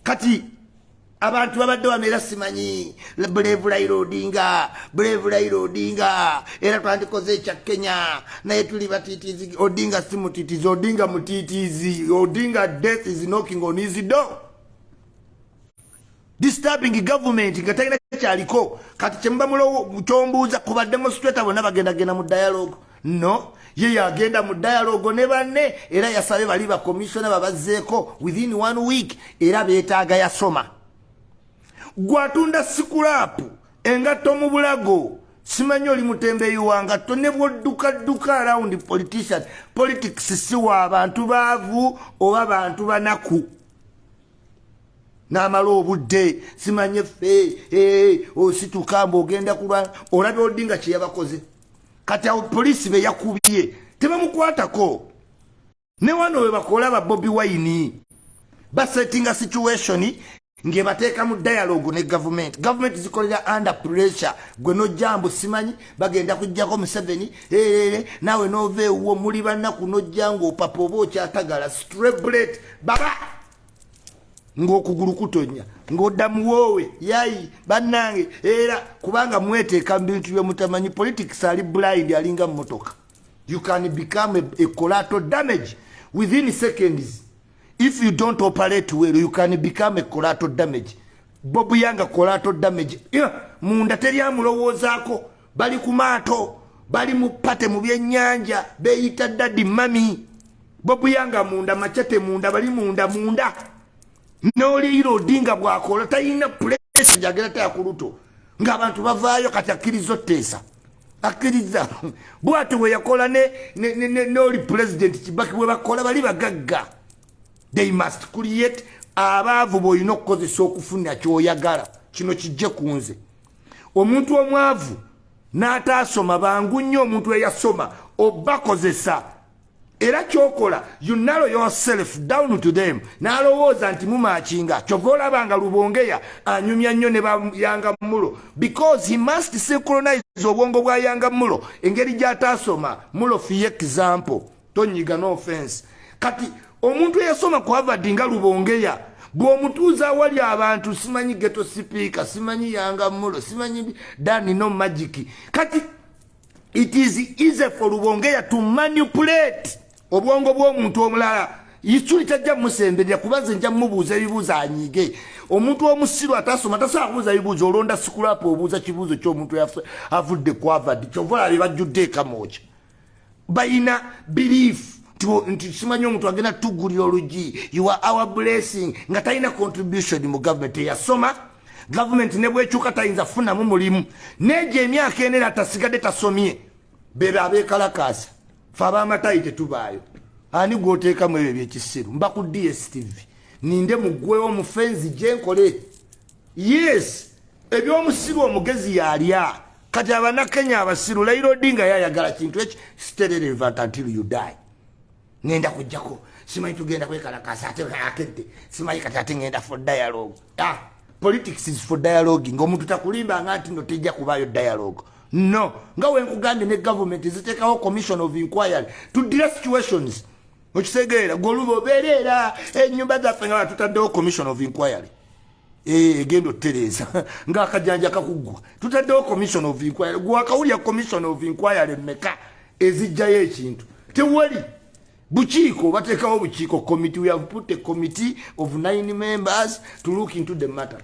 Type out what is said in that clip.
Kati abantu babadde wano era simanyi brave Raila Odinga, brave Raila Odinga, era twandikoze ekya Kenya, naye tuli batiitiizi. Odinga si mutiitiizi, Odinga mutiitiizi. Odinga, death is knocking on his door, disturbing government nga talina kyaliko. Kati kyemuba kyombuuza ku bademonstrator bonna bagendagenda mu dialogue? No, ye yagenda mu dialogue ne banne, era yasabe bali bakomisiona babazzeeko within one week. Era beetaaga yasoma. Gwatunda scrap, engatto mu bulago, simanyi oli mutembeeyi wa ngatto, ne bwoddukadduka around politician. Politics si wa bantu baavu oba bantu banaku. N'amala obudde simanye ffe osituka mbu ogenda kulwana. Olabye Odinga kyeyabakoze. Kati awo poliisi be yakubye tebamukwatako. Ne wano we bakola ba Bobi Wine, basettinga situation ng'ebateeka mu dialogue ne government. Government zikolera under pressure. Gwe nojjambu simanyi bagenda kujjako Museveni erere, naawe nova ewuwo muli bannaku, nojja ng'opapa oba okyatagala streblet baba ng'okugulu kutonya, ng'odda muwoowe yayi bannange. Era kubanga mweteeka mu bintu byemutamanyi. Politics ali blind, alinga mmotoka. You can become a collateral damage within seconds if you don't operate well. You can become a collateral damage. Bob Yanga collateral damage, yeah. Munda teri amulowoozaako, bali ku maato, bali mu party mu byennyanja, beeyita daddy, mummy. Bob Yanga munda, machete munda, bali munda munda. Noliira Odinga bwakola talina pressure jagera tayakuluto ng'abantu bavaayo. Kati akkiriza oteesa, akkiriza bwatyo bwe yakola n'oli President Kibaki. Bwe bakola bali bagagga, they must create abaavu bw'olina okukozesa okufuna kyoyagala. Kino kijje ku nze, omuntu omwavu n'ataasoma bangu nnyo omuntu eyasoma obakozesa. Era kyokola, you narrow yourself down to them, n'alowooza nti mumakinga. Kyova olaba nga Lubongeya anyumya nnyo ne bayanga mulo, because he must synchronize obwongo bwa Yanga Mulo engeri gy'ataasoma. Mulo, for example, tonyiga, no offense. Kati omuntu eyasoma ku Harvard nga Lubongeya, bw'omutuuza awali abantu simanyi ghetto speaker, simanyi Yanga Mulo, simanyi dani no magic, kati it is easy for Lubongeya to manipulate obwongo bw'omuntu omulala. Isuli tajja musemberera, kuba nze nja mubuuza ebibuuzo anyiige. Omuntu omusiru atasoma tasobola kubuuza bibuuzo. Olonda scrap, obuuza kibuuzo ky'omuntu avudde ku Harvard. Kyova olabe bajjudde ekamooca, bayina belief nti simanyi omuntu agenda tugulira olugi, you are our blessing, nga talina contribution mu government. Eyasoma gavumenti ne bwekyuka tayinza kufunamu mulimu. Negyo emyaka enera atasigadde tasomye bebe abekalakasa. Fe abamatayi tetubaayo. Ani gwoteekamu ebyo ebyekisiru? Mba ku DStv, ninde mugwewo mufenzi gyenkole. Yes, ebyomusiru omugezi yalya. Kati abanakenya abasiru, Raila Odinga yayagala kintu eki stay relevant until you die. Ngenda kujjako simanyi tugenda kwekalakasa, ate akedde simanyi kati ate ngenda for dialogue. Ah, politics is for dialogue. Ngaomuntu takulimbanga nti no tejja kubaayo dialogue. No, nga wenkugambye, ne government ziteekawo commission of inquiry to deal situations. Okitegeera? Goluba obeereera enyumba zaffe nga batutaddewo commission of inquiry egenda otereeza ngaakajanja kakuggwa. Tutaddewo commission of inquiry. Gwakawulya commission of inquiry mmeka ezijjayo ekintu? Tewali bukiiko. Bateekawo bukiiko, committee. We have put a committee of nine members to look into the matter.